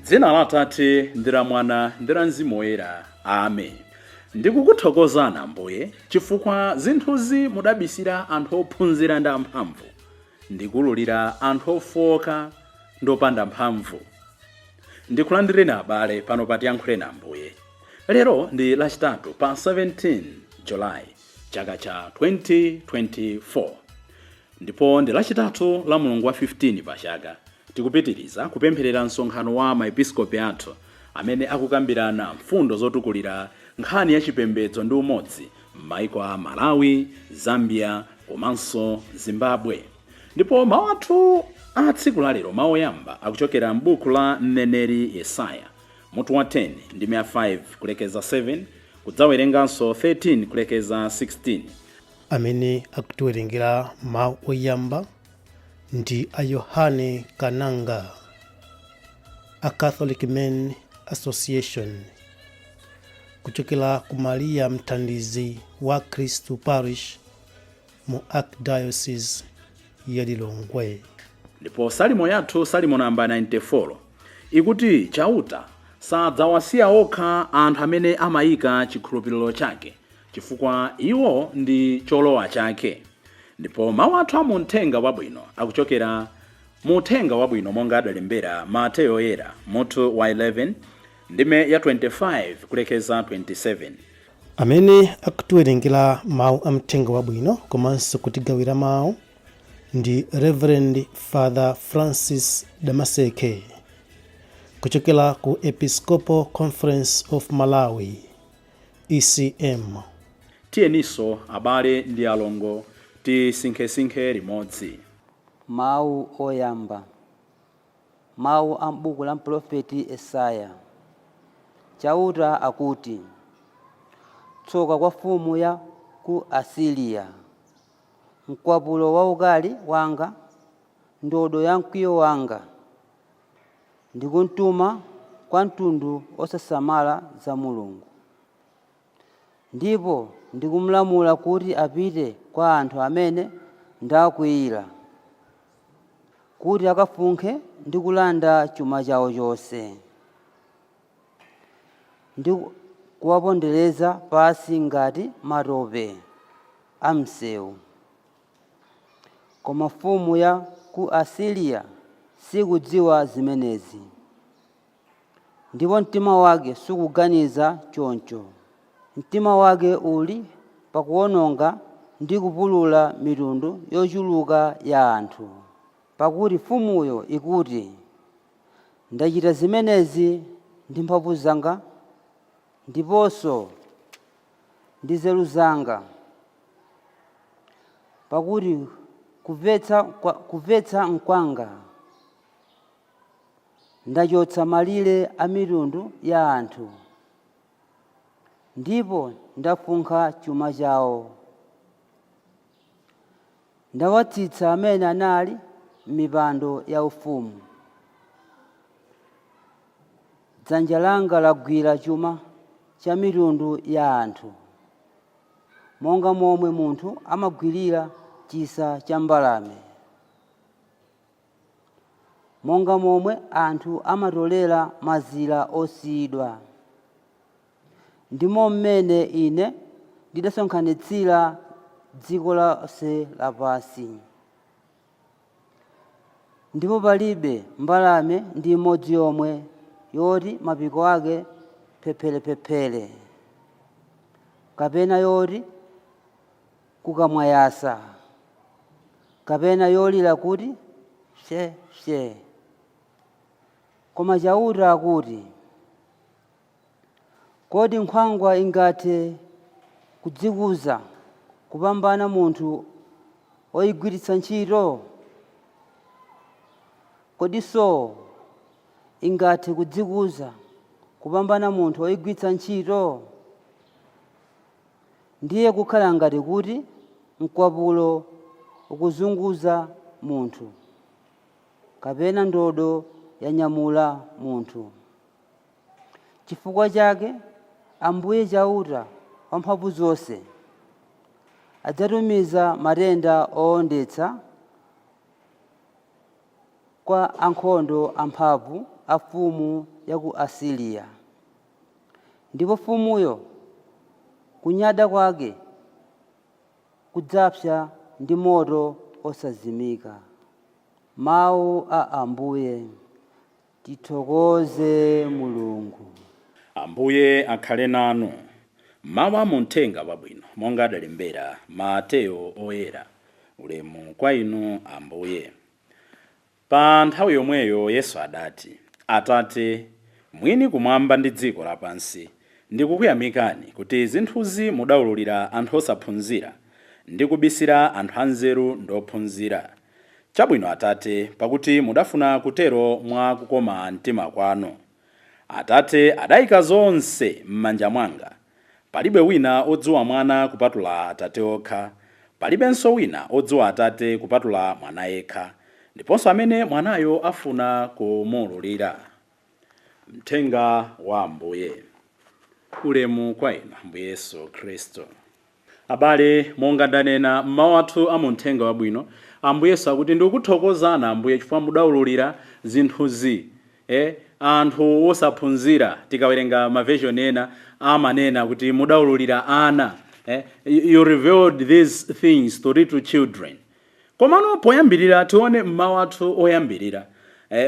Dzina la Atate ndi la Mwana ndi la Mzimu Woyera. Amen. Ndikukuthokozani Ambuye chifukwa zinthuzi mudabisira anthu ophunzira ndi amphamvu, ndikuululira anthu ofowoka ndi opanda mphamvu. Ndikulandireni abale pano pa Tiyankhuleni Ambuye. Lero ndi Lachitatu pa 17 July chaka cha 2024 ndipo ndi Lachitatu la mulungu wa 15 pa chaka. Tikupitiriza kupempherera msonkhano wa maepiskopi athu amene akukambirana mfundo zotukulira nkhani ya chipembedzo ndi umodzi m'maiko a Malawi, Zambia komanso Zimbabwe. Ndipo mawu athu a tsiku la lero, mawu oyamba akuchokera m'buku la mneneri Yesaya, mutu wa 10 ndime ya 5 kulekeza 7, kudzawerenganso 13 kulekeza 16. Amene akutiwerengera mawu oyamba ndi a Yohane Kananga a Catholic Men Association kuchokera ku Maria Mthandizi wa Khristu Parish mu Archdiocese ya Lilongwe. Ndipo salimo yathu, salimo namba 94, ikuti Chauta sadzawasiya okha anthu amene amayika chikhulupiriro chake, chifukwa iwo ndi cholowa chake. Ndipo mawu athu a mu Mthenga Wabwino akuchokera mu Uthenga Wabwino monga adalembera Mateyo Oyera, mutu wa 11 ndime ya 25 kulekeza 27. Amene akutiwerengera mawu a Mthenga Wabwino komanso kutigawira mawu ndi Reverend Father Francis Damaseke kuchokera ku Episcopal Conference of Malawi, ECM. Tiyeninso abale ndi alongo tisinkhesinkhe limodzi. Mawu oyamba. Mawu a m'buku la mprofeti Yesaya. Chauta akuti, Tsoka kwa mfumu ya ku Asiriya, mkwapulo wa ukali wanga, ndodo ya mkwiyo wanga! Ndikumtuma kwa mtundu wosasamala za Mulungu, ndipo ndikumlamula kuti apite kwa anthu amene ndawakwiyira, kuti akafunkhe ndi kulanda chuma chawo chonse, ndi kuwapondereza pansi ngati matope a m'msewu. Koma mfumu ya ku Asiriya sikudziwa zimenezi, ndipo mtima wake sukuganiza choncho. Mtima wake uli pakuwononga ndi kupulula mitundu yochuluka ya anthu. Pakuti mfumuyo ikuti, Ndachita zimenezi ndi mphamvu zanga ndiponso ndi nzeru zanga, pakuti kumvetsa nkwanga. Ndachotsa malire a mitundu ya anthu, ndipo ndafunkha chuma chawo. Ndawatsitsa amene anali m'mipando yaufumu. Dzanja langa lagwira chuma cha mitundu ya anthu, monga momwe munthu amagwirira chisa cha mbalame, monga momwe anthu amatolera mazira osiyidwa. Ndimo mmene ine ndidasonkhanitsira dziko lonse lapansi. Ndipo palibe mbalame ndi imodzi yomwe yoti mapiko ake phepherephere, kapena yoti kukamwa yasa, kapena yolira kuti pse pse. Koma Chauta akuti, Kodi nkhwangwa ingathe kudzikuza kupambana munthu woyigwiritsa ntchito? Kodi sowo ingathe kudzikuza kupambana munthu woyigwiritsa ntchito? Ndiye kukhala ngati kuti mkwapulo ukuzunguza munthu, kapena ndodo yanyamula munthu. Chifukwa chake Ambuye Chauta Wamphamvuzonse adzatumiza matenda oondetsa kwa ankhondo amphamvu a mfumu ya ku Asiriya. Ndipo mfumuyo kunyada kwake kudzapsa ndi moto osazimika. Mawu a Ambuye. Tithokoze Mulungu. Ambuye akhale nanu. Mawu amuthenga wabwino monga adalembera Mateyo Oyera. Ulemu kwa inu, Ambuye. Pa nthawi yomweyo Yesu adati, "Atate, mwini kumwamba ndi dziko lapansi, ndikukuyamikani kuti zinthuzi mudaululira anthu osaphunzira ndi kubisira anthu anzeru ndi ophunzira. Chabwino, Atate, pakuti mudafuna kutero mwa kukoma mtima kwanu. Atate adayika zonse m'manja mwanga. Palibe wina odziwa Mwana kupatula Atate okha, palibenso wina odziwa Atate kupatula Mwana yekha, ndiponso amene Mwanayo afuna kumuwululira." Mthenga wa Ambuye. Ulemu kwa inu, Ambuye Yesu Khristu. Abale, monga ndanena mmawu athu amuthenga wabwino, Ambuye Yesu akuti, "Ndikuthokozani, Ambuye, chifukwa mudawululira zinthuzi anthu osaphunzira." Tikawerenga ma version ena amanena kuti mudawululira ana, "You revealed these things to little children." Komano poyambirira tione mmawu athu oyambirira,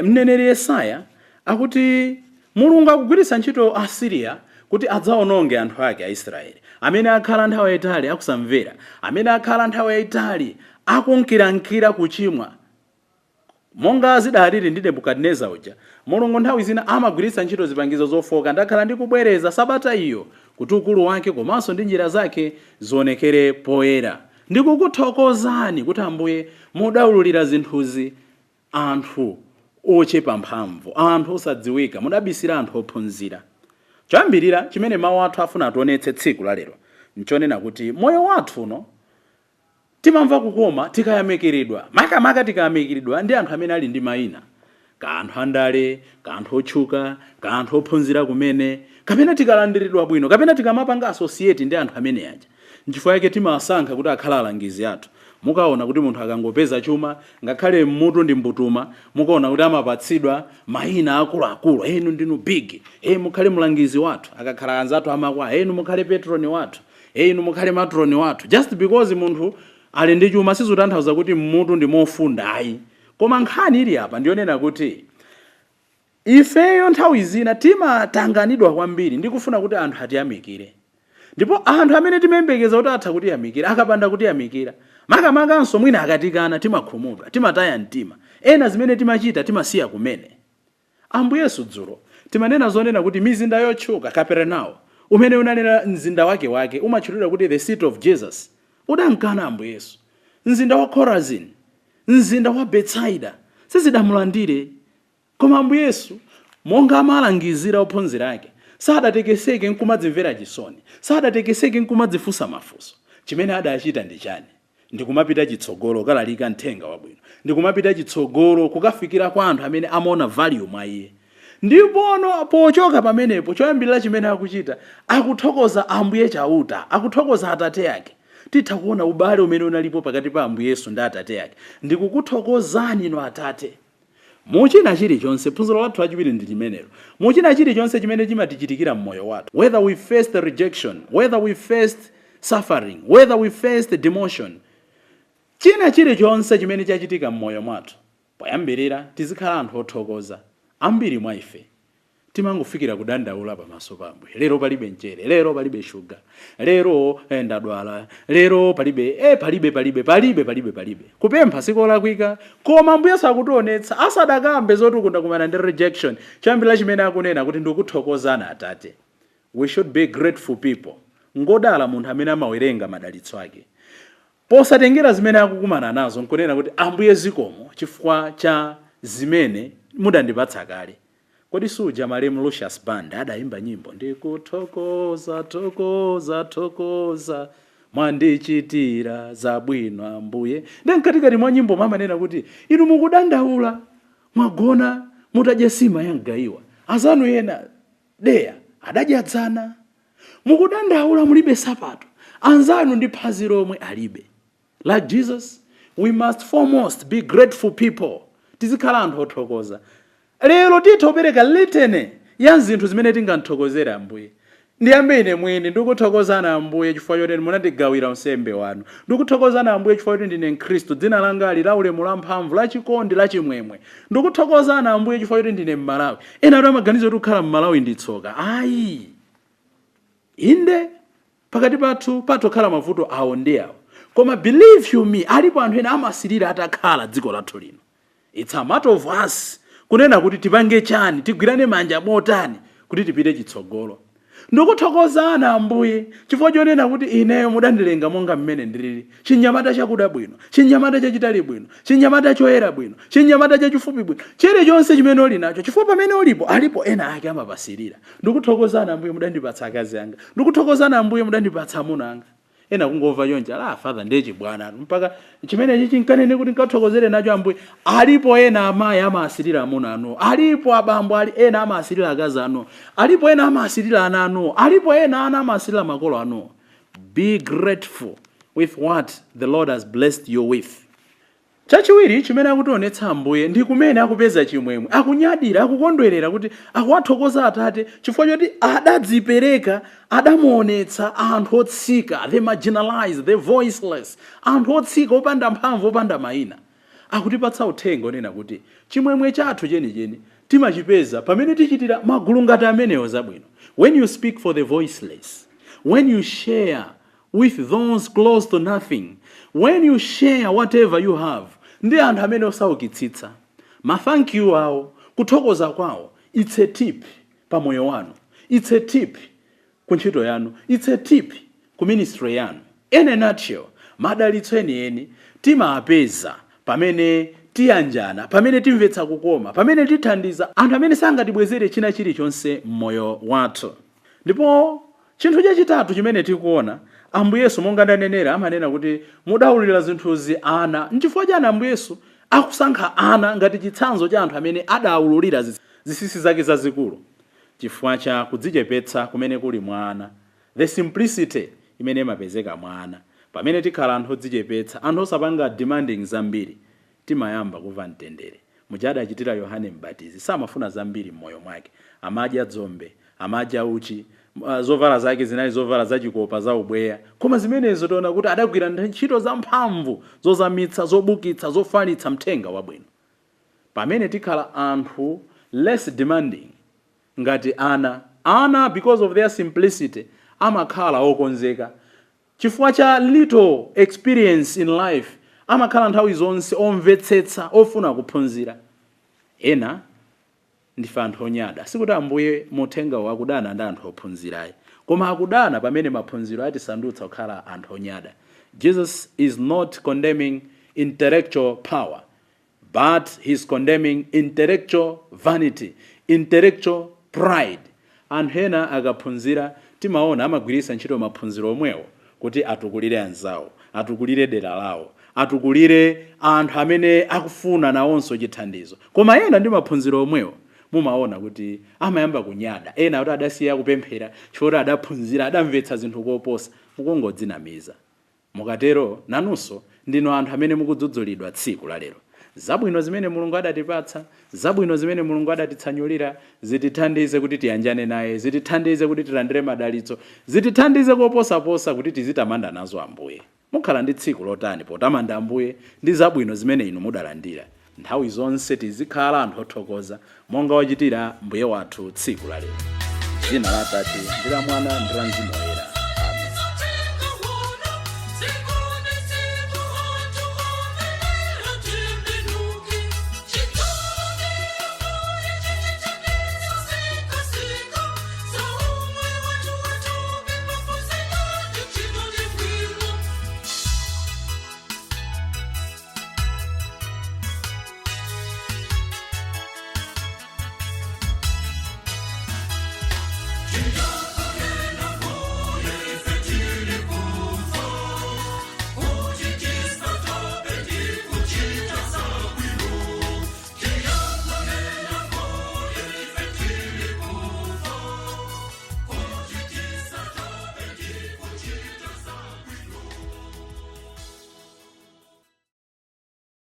mneneri Yesaya akuti Mulungu akugwiritsa ntchito Asiriya kuti adzaononge anthu ake Aisraeli amene akhala nthawi yayitali akusamvera, amene akhala nthawi yayitali akunkirankira kuchimwa, monga zidalili ndi Nebukadineza uja. Mulungu nthawi zina amagwiritsa ntchito zipangizo zofoka. Ndakhala ndikubwereza sabata iyo kuti ukulu wake komanso ndi njira zake zionekere poyera. "Ndikukuthokozani kuti, Ambuye, mudawululira zinthuzi anthu ochepa mphamvu, anthu osadziwika, mudabisira anthu ophunzira." Choyambirira chimene mawu athu afuna ationetse tsiku la lero nchonena kuti moyo wathu uno timamva kukoma tikayamikiridwa, makamaka tikayamikiridwa ndi anthu amene ali ndi mayina, ka anthu andale, ka anthu otchuka, ka anthu ophunzira kumene, kapena tikalandiridwa bwino, kapena tikamapanga associate ndi anthu amene aja. Nchifukwa yake timasankha kuti akhala alangizi athu. Mukaona kuti munthu akangopeza chuma, ngakhale mmutu ndi mbutuma, mukaona kuti amapatsidwa mayina akuluakulu: "Enu ndinu big, mukhale mlangizi wathu." Akakhala anzathu amakwa, "Enu mukhale patron wathu, inu mukhale matron wathu." Just because munthu ali ndi chuma sizotanthauza kuti mmutu ndi mofunda, ayi. Koma nkhani ili apa ndiyonena kuti ifeyo nthawi zina timatanganidwa kwambiri ndi kufuna kuti anthu atiyamikire, ndipo anthu amene timayembekeza kuti atha kutiyamikira akapanda kutiyamikira, makamakanso mwina akatikana, timakhumudwa, timataya mtima. Ena zimene timachita timasiya kumene. Ambuye Yesu dzulo timanena zonena kuti mizinda yotchuka, Kaperenao, umene unanena mzinda wake wake umatchulidwa kuti the city of Jesus, udankana Ambuye Yesu. Mzinda wa Korazin, mzinda wa Betsaida sizidamulandire. Koma Ambuye Yesu, monga amalangizira ophunzira ake, sadatekeseke nkumadzimvera chisoni, sadatekeseke nkumadzifunsa mafunso. Chimene adachita ndi chani? Ndikumapita chitsogolo kalalika mthenga wabwino, ndikumapita chitsogolo kukafikira kwa anthu amene amaona value mwa iye. Ndipono pochoka pamenepo, choyambirira chimene akuchita, akuthokoza Ambuye Chauta, akuthokoza Atate ake. Titha kuona ubale umene unalipo pakati pa Ambuye Yesu ndi Atate ake. "Ndikukuthokozani inu, Atate." Muchina chilichonse, phunziro lathu lachiwiri ndi limenelo, muchina chilichonse chimene chimatichitikira mmoyo wathu, whether we faced rejection, whether we faced suffering, whether we faced demotion, china chilichonse chimene chachitika mmoyo mwathu, poyambirira tizikhala anthu othokoza. Ambiri mwa ife timangofikira kudandaula pamaso pa Ambuye: lero palibe mchere, lero palibe shuga, lero ndadwala, lero palibe, palibe, palibe, palibe, palibe, palibe. Kupempha sikolakwika, koma Ambuye sakutionetsa asadakambe zoti ukundakumana ndi rejection. Choyambirira chimene akunena kuti, "Ndikuthokozani, Atate." We should be grateful people. Ngodala munthu amene amawerenga madalitso ake posatengera zimene akukumana nazo, nkunena kuti, "Ambuye, zikomo chifukwa cha zimene mudandipatsa kale." Kodi suja malemu Lucius Banda adayimba nyimbo, "Ndikuthokoza, thokoza, thokoza, mwandichitira zabwino Ambuye"? Ndi mkatikati mwa nyimbo mamanena kuti, "Inu mukudandaula, mwagona mutadya sima ya mgayiwa, azanu ena deya adadyadzana. Mukudandaula mulibe sapato, anzanu ndi phazi lomwe alibe." Like Jesus, we must foremost be grateful people. Tizikhala anthu othokoza. Lero titha kupereka litany ya zinthu zimene tingamthokozere Ambuye. Ndiyambe ine mwini. Ndikuthokozani Ambuye chifukwa choti munandigawira unsembe wanu. Ndikuthokozani Ambuye chifukwa choti ndine Mkhristu, dzina langali la ulemu, la mphamvu, la chikondi, la chimwemwe. Ndikuthokozani Ambuye chifukwa choti ndine Mmalawi. Ena ati amaganiza kuti kukhala Mmalawi ndi tsoka. Ayi, inde, pakati pathu patokhala mavuto awo ndi awo, koma believe you me, alipo anthu ena amasirira atakhala dziko lathu lino. It's a matter of us kunena kuti tipange chani, tigwirane manja motani kuti tipite chitsogolo. Ndikuthokozana Ambuye chifukwa chonena kuti ineyo mudandilenga monga mmene ndilili, chinyamata chakuda bwino, chinyamata chachitali bwino, chinyamata choyera bwino, chinyamata chachifupi bwino, chilichonse chimene uli nacho, chifukwa pamene ulipo alipo ena ake amapasirira. Ndikuthokozana Ambuye mudandipatsa akazi anga. Ndikuthokozana Ambuye mudandipatsa amuna anga. Ena kungomva choncho, ala father ndiye chibwana, mpaka chimenechi chinkanene kuti nkathokozere nacho Ambuye. Alipo ena amayi amasirira amuna anu, alipo abambo ali ena amasirira akazi anu, alipo ena amasirira ana anu, alipo ena ana amasirira makolo anu. Be grateful with what the Lord has blessed you with. Chachiwiri chimene akutionetsa Ambuye ndi kumene akupeza chimwemwe, akunyadira, akukondwerera kuti akuwathokoza Atate chifukwa choti adadzipereka, adamuonetsa anthu otsika, the marginalized, the voiceless, anthu otsika, opanda mphamvu, opanda mayina. Akutipatsa uthenga onena kuti chimwemwe chathu chenicheni timachipeza pamene tichitira magulu ngati amenewo zabwino. When you speak for the voiceless, when you share with those close to nothing, when you share whatever you have ndi anthu amene osaukitsitsa, ma thank you awo, kuthokoza kwawo, it's a tip pa moyo wanu, it's a tip ku ntchito yanu, it's a tip ku ministry yanu. In a nutshell, madalitso enieni timapeza pamene tiyanjana, pamene timvetsa kukoma, pamene tithandiza anthu amene sangatibwezere china chilichonse m'moyo wathu. Ndipo chinthu chachitatu chimene tikuona, Ambuye Yesu, monga ndanenera, amanena kuti mudaululira zinthuzi ana. Nchifukwa chani Ambuye Yesu akusankha ana ngati chitsanzo cha anthu amene adawululira zinsinsi zake zazikulu? Chifukwa cha kudzichepetsa kumene kuli mwa ana, the simplicity imene imapezeka mwa ana. Pamene tikhala anthu odzichepetsa, anthu osapanga demanding zambiri, timayamba kumva mtendere. Muja adachitira Yohane Mbatizi, samafuna zambiri m'moyo mwake. Amadya dzombe, amadya uchi, zovala zake zinali zovala zachikopa za ubweya, koma zimenezo tiona kuti adagwira ntchito zamphamvu zozamitsa, zobukitsa, zofalitsa mthenga wabwino. Pamene tikhala anthu less demanding ngati ana, ana because of their simplicity amakhala okonzeka. Chifukwa cha little experience in life, amakhala nthawi zonse omvetsetsa, ofuna kuphunzira. Ena ndife anthu onyada. Sikuti Ambuye muthengawo akudana ndi anthu ophunzirayi, koma akudana pamene maphunziro atisandutsa kukhala anthu onyada. Jesus is not condemning intellectual power, but he's condemning intellectual vanity, intellectual pride. Anthu ena akaphunzira, timaona amagwiritsa ntchito maphunziro omwewo kuti atukulire anzawo, atukulire dera lawo, atukulire anthu amene akufuna nawonso chithandizo. Koma ena ndi maphunziro omwewo mumaona kuti amayamba kunyada. Ena kuti adasiya kupemphera chifukwa adaphunzira, adamvetsa zinthu koposa. Mukungodzinamiza. Mukatero nanunso ndinu anthu amene mukudzudzulidwa tsiku la lero. Zabwino zimene Mulungu adatipatsa, zabwino zimene Mulungu adatitsanulira, zitithandize kuti tiyanjane naye, zitithandize kuti tilandire madalitso, zitithandize koposaposa kuti tizitamanda nazo Ambuye. Mukhala ndi tsiku lotani potamanda Ambuye ndi zabwino zimene inu mudalandira? Nthawi zonse tizikhala anthu othokoza monga wachitira Mbuye wathu tsiku la lero. Dzina la Atate ndi la Mwana ndi la Mzimu Woyera.